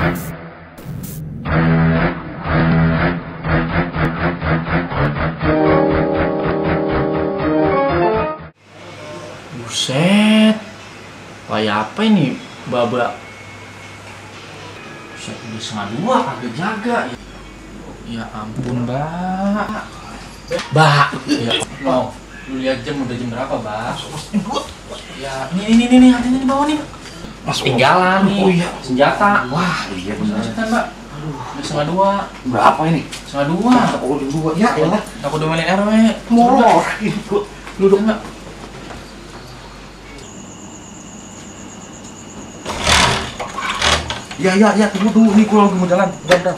Buset, kayak apa ini, Baba? Buset, udah 1:30 kagak jaga. Ya ampun, Mbak. Mbak, ya Allah. Lu lihat jam udah jam berapa, Mbak? Ya, ini ada di bawah nih. Tinggalan nih. Oh iya, senjata. Wah, iya benar. Senjata, Mbak. Aduh, udah 1:30. Berapa ini? 1:30. Oh, 2. Ya elah. Aku domelin RW. Molor ini gua. Duduk, Mbak. Ya, tunggu nih gua lagi mau jalan. Bentar.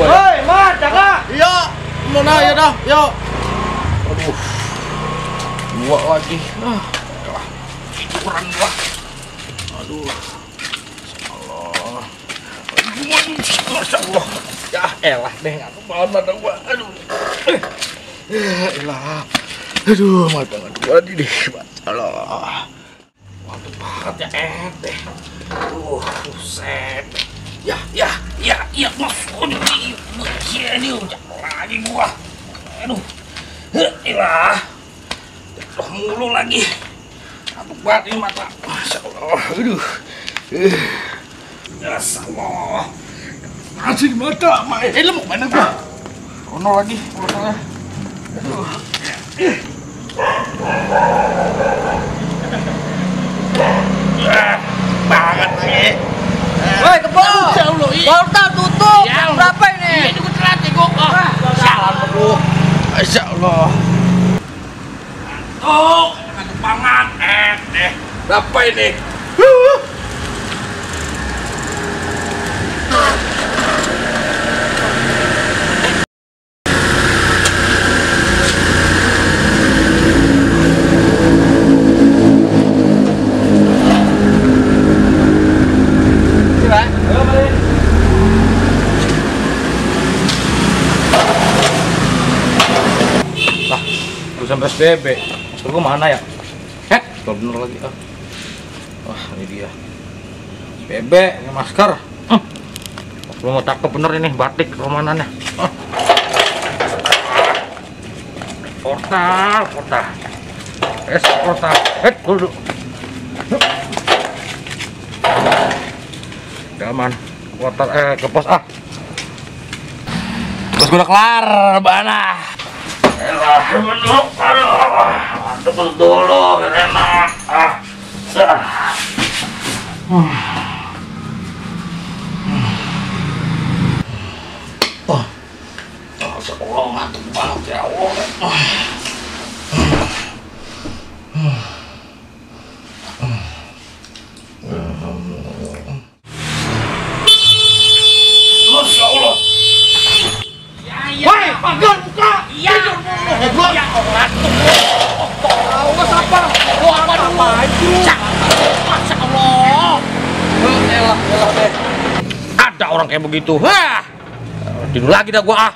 Hei, Mat, jaga. Iya. Mana ya dah? Yuk. Aduh. 2 lagi. Kurang 2. Aduh. Allah. Masya Allah. Ya elah deh, aku banget mata gua. Aduh. Elah. Aduh, mata gua di Masya Allah. Mantap banget ya deh. Buset. Ya, masuk di begini udah lagi gua. Aduh. Elah. Jatuh mulu lagi. Aduh, banget ini mata. Masya Allah. Aduh. Ya Allah. Masih mata. Lu mau mana gua? Ono lagi. Aduh. Banget lagi. Woi, Kebo! Portal tutup! Jam berapa ini? Ini gue telat nih, gue. Salam lu. Masya Allah. Tuh, ngantuk banget. Berapa ini? Sampai SBB, masker gua mana ya? Betul bener lagi. Wah, ini dia SBB, ini masker. Lu mau cakep bener ini, batik romanannya. Portal. Portal. Dulu. Aman. Portal ke pos ah. Terus gua udah kelar, bana. Aduh, mantep dulu, enak. Allah, mantep banget ya Allah. Masya Allah. Woi, pagar buka. Iya. Ya Allah. Awas apa? Gua apa dulu? Masya Allah. Elah deh. Ada orang kayak begitu. Wah. Tidur lagi dah gua ah.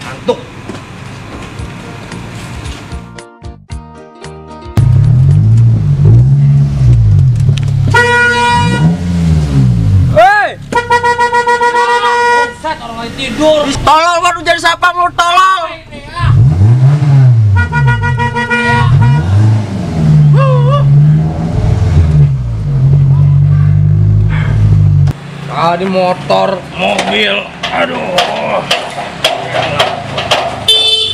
Ngantuk. Hei. Set, orang lagi tidur. Tolong, waduh jadi sapam lu, tolong! Tadi motor, mobil, aduh.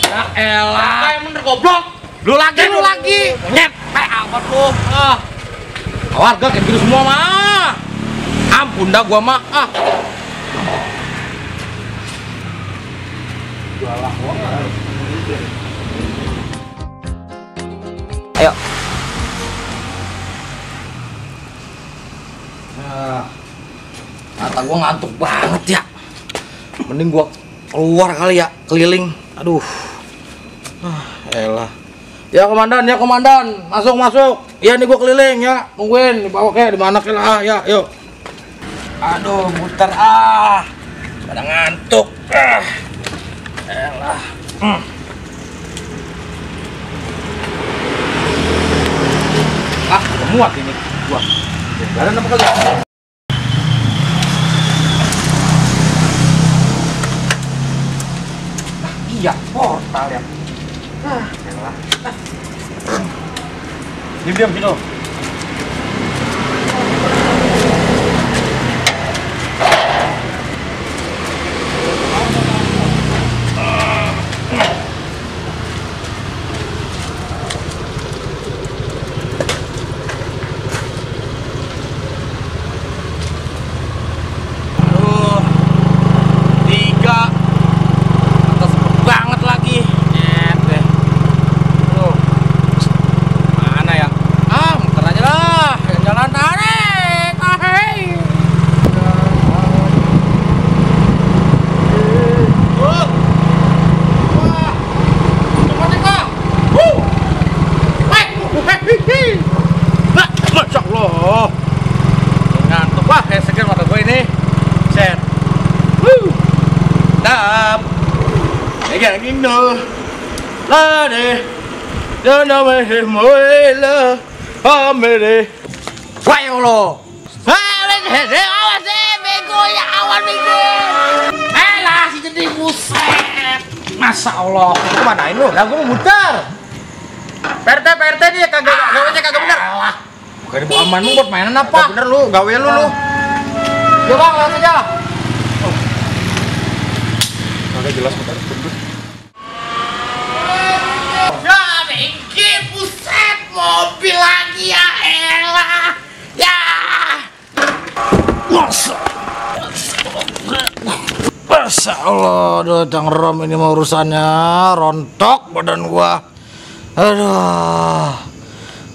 Ya elah. Kayak bener goblok! Lu lagi. Nyet! Amat lu! Warga kayak gitu semua mah. Ampun dah gua mah. Ayo. Nah, mata gua ngantuk banget ya. Mending gua keluar kali ya, keliling. Aduh. Elah. Ya komandan, masuk. Iya nih gua keliling ya, nungguin dibawa kayak di mana lah ya, yuk. Aduh, muter pada ngantuk. Elah. Muat ini gua. Ada apa kali? Iya, portal ya. Elah. Diam gitu. Masya Allah, ngantuk wah kayak seger mata gue ini. Set, dap, kayak gini lah deh, jangan main moela, amere, wah ya Allah, awas deh, bego ya awan bego, lah si jadi buset, Masya Allah, itu manain lu, lah gue mau muter. PRT dia gawenya kagak bener. Alah. Bukan ibu aman lu buat mainan apa? Gak bener lu, gawe lu. Coba lihat aja. Kagak jelas bentar. Ya, bengki buset mobil lagi ya elah. Ya. Masya Allah, aduh cangrom ini mau urusannya rontok badan gua. Aduh,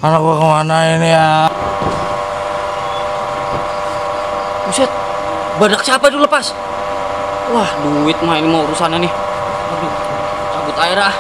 anak gua kemana ini ya? Buset, badak siapa dulu lepas? Wah, duit mah ini mau urusannya nih. Aduh, cabut air ah.